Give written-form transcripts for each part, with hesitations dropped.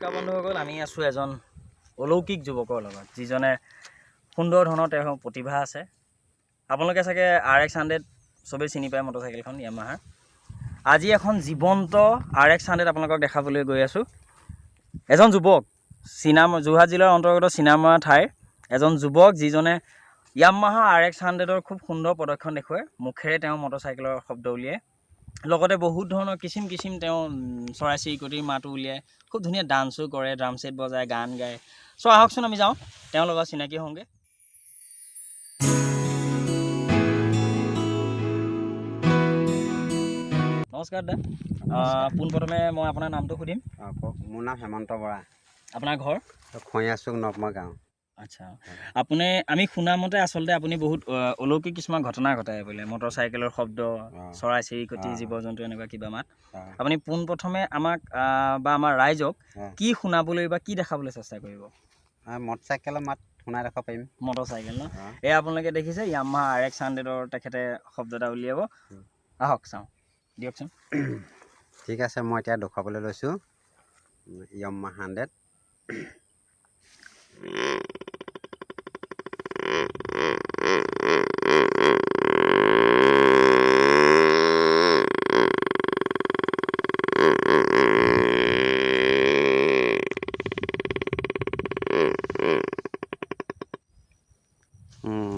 নমস্কাৰ বন্ধুসকল, আমি আছোঁ এজন অলৌকিক যুৱকৰ লগত, যিজনে সুন্দৰ ধৰণৰ তেওঁৰ প্ৰতিভা আছে। আপোনালোকে চাগে RX 100 চবেই চিনি পায়, মটৰচাইকেলখন য়ামাহাৰ। আজি এখন জীৱন্ত RX 100 আপোনালোকক দেখাবলৈ গৈ আছোঁ। এজন যুৱক, যোৰহাট জিলাৰ অন্তৰ্গত চিনামৰা ঠাইৰ এজন যুৱক, যিজনে য়ামাহা RX 100ৰ খুব সুন্দৰ প্ৰদৰ্শন দেখুৱায়। মুখেৰে তেওঁ মটৰচাইকেলৰ শব্দ উলিয়ায়, লগতে বহুত ধৰণৰ কিচিম কিচিম তেওঁ চৰাই চিৰিকটিৰ মাতো উলিয়ায়। খুব ধুনীয়া ডান্সো কৰে, ড্ৰাম ছেট বজায়, গান গায়। চ' আহকচোন, আমি যাওঁ, তেওঁৰ লগত চিনাকি হওঁগৈ। নমস্কাৰ দা। পোনপ্ৰথমে মই আপোনাৰ নামটো সুধিম। অঁ, কওক। মোৰ নাম হেমন্ত বৰা। আপোনাৰ ঘৰ? খৈয়াচুক, নকমা গাঁও। আচ্ছা, আপুনি আমি শুনা মতে আচলতে আপুনি বহুত অলৌকিক কিছুমান ঘটনা ঘটাই বোলে, মটৰ চাইকেলৰ শব্দ, চৰাই চিৰিকটি, জীৱ জন্তু, এনেকুৱা কিবা মাত। আপুনি পোনপ্ৰথমে আমাক বা আমাৰ ৰাইজক কি শুনাবলৈ বা কি দেখাবলৈ চেষ্টা কৰিব? মটৰ চাইকেলৰ মাত শুনাই দেখাব পাৰিম। মটৰ চাইকেল ন? অঁ। এই আপোনালোকে দেখিছে, য়ামাহা RX 100ৰ তেখেতে শব্দ এটা উলিয়াব। আহক চাওঁ, দিয়কচোন। ঠিক আছে, মই এতিয়া দেখুৱাবলৈ লৈছোঁ য়ম্মা 100।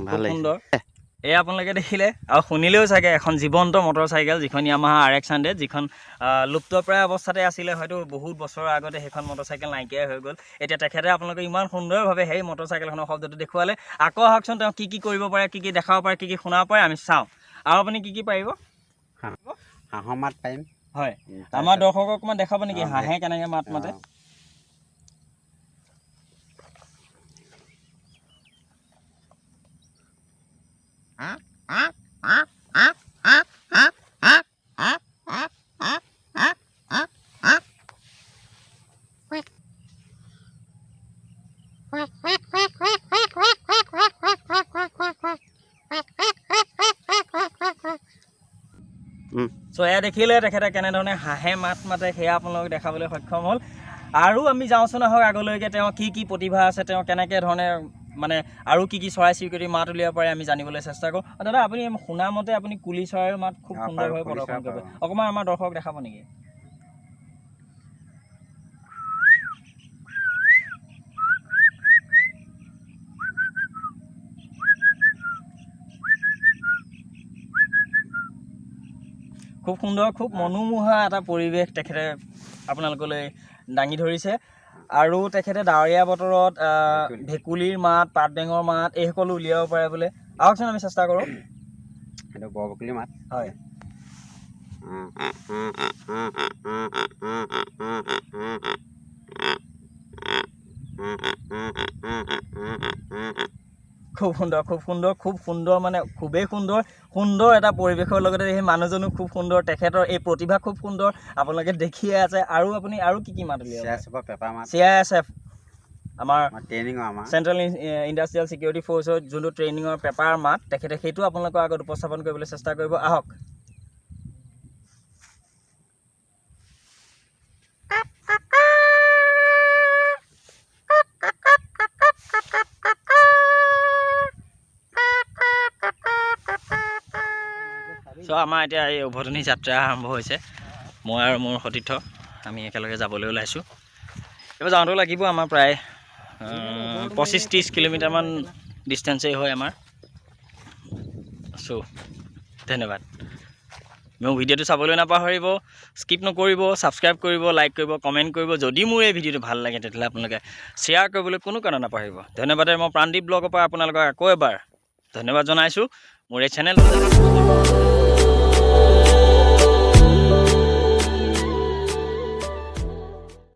খুব সুন্দৰ। এই আপোনালোকে দেখিলে আৰু শুনিলেও চাগে, এখন জীৱন্ত মটৰ চাইকেল, যিখন য়ামাহা RX 100, যিখন লুপ্তপ্ৰায় অৱস্থাতে আছিলে। হয়তো বহুত বছৰৰ আগতে সেইখন মটৰ চাইকেল নাইকিয়াই হৈ গ'ল। এতিয়া তেখেতে আপোনালোকে ইমান সুন্দৰভাৱে সেই মটৰ চাইকেলখনৰ শব্দটো দেখুৱালে। আকৌ আহকচোন, তেওঁ কি কি কৰিব পাৰে, কি কি দেখাব পাৰে, কি কি শুনাব পাৰে, আমি চাওঁ। আৰু আপুনি কি কি পাৰিব? হাঁহৰ মাত পাৰিম। হয়, আমাৰ দৰ্শকক অকণমান দেখাব নেকি? অঁ। হাঁহে কেনেকৈ মাত মাতে? অঁ। চ' এয়া দেখিলে, তেখেতে কেনেধৰণে হাঁহে মাত মাতে, সেয়া আপোনালোকক দেখাবলৈ সক্ষম হ'ল। আৰু আমি যাওঁচোন আহক আগলৈকে, তেওঁ কি কি প্ৰতিভা আছে, তেওঁ কেনেকৈ ধৰণে মানে আৰু কি কি চৰাই চিৰিকটিৰ মাত উলিয়াব পাৰে, আমি জানিবলৈ চেষ্টা কৰোঁ। অ, দাদা, আপুনি শুনা মতে আপুনি কুলি চৰাইৰ মাত খুব অঁ, সুন্দৰভাৱে পাৰোঁ, কুলি প্ৰদৰ্শন চৰাই কৰিব। পাৰোঁ। অকণমান আমাৰ দৰ্শকক দেখাব নেকি? খুব সুন্দৰ, খুব মনোমোহা এটা পৰিৱেশ তেখেতে আপোনালোকলৈ দাঙি ধৰিছে। আৰু তেখেতে ডাৱৰীয়া বতৰত ভেকুলী। ভেকুলীৰ মাত, পাতবেঙৰ মাত, এই সকলো উলিয়াব পাৰে বোলে। আহকচোন, আমি চেষ্টা কৰোঁ। সেইটো বৰভেকুলীৰ মাত। হয়। খুব সুন্দৰ, খুব সুন্দৰ, খুব সুন্দৰ, মানে খুবেই সুন্দৰ। সুন্দৰ এটা পৰিৱেশৰ লগতে সেই মানুহজনো খুব সুন্দৰ, তেখেতৰ এই প্ৰতিভা খুব সুন্দৰ, আপোনালোকে দেখিয়ে আছে। আৰু আপুনি আৰু কি কি মাত উলিয়াব? চি I S এফৰ পেঁপা মাত। CISF, আমাৰ আমাৰ ট্ৰেইনিঙৰ আমাৰ চেণ্ট্ৰেল ইণ্ডাষ্ট্ৰিয়েল ছিকিউৰিটি ফ'ৰ্চৰ যোনটো ট্ৰেইনিঙৰ পেপাৰ মাত, তেখেতে সেইটো আপোনালোকৰ আগত উপস্থাপন কৰিবলৈ চেষ্টা কৰিব। আহক। চ' আমাৰ এতিয়া এই উভতনি যাত্ৰা আৰম্ভ হৈছে। মই আৰু মোৰ সতীৰ্থ আমি একেলগে যাবলৈ ওলাইছোঁ। এইবাৰ যাওঁতেও লাগিব আমাৰ প্ৰায় 25-30 কিলোমিটাৰমান ডিষ্টেঞ্চেই হয় আমাৰ। চ' ধন্যবাদ। মোৰ ভিডিঅ'টো চাবলৈ নাপাহৰিব, স্কিপ নকৰিব, ছাবস্ক্ৰাইব কৰিব, লাইক কৰিব, কমেণ্ট কৰিব। যদি মোৰ এই ভিডিঅ'টো ভাল লাগে, তেতিয়াহ'লে আপোনালোকে শ্বেয়াৰ কৰিবলৈ কোনো কাৰণত নাপাহৰিব। ধন্যবাদেৰে মই প্ৰাণদীপ ব্লগৰ পৰা আপোনালোকক আকৌ এবাৰ ধন্যবাদ জনাইছোঁ। মোৰ এই চেনেলটো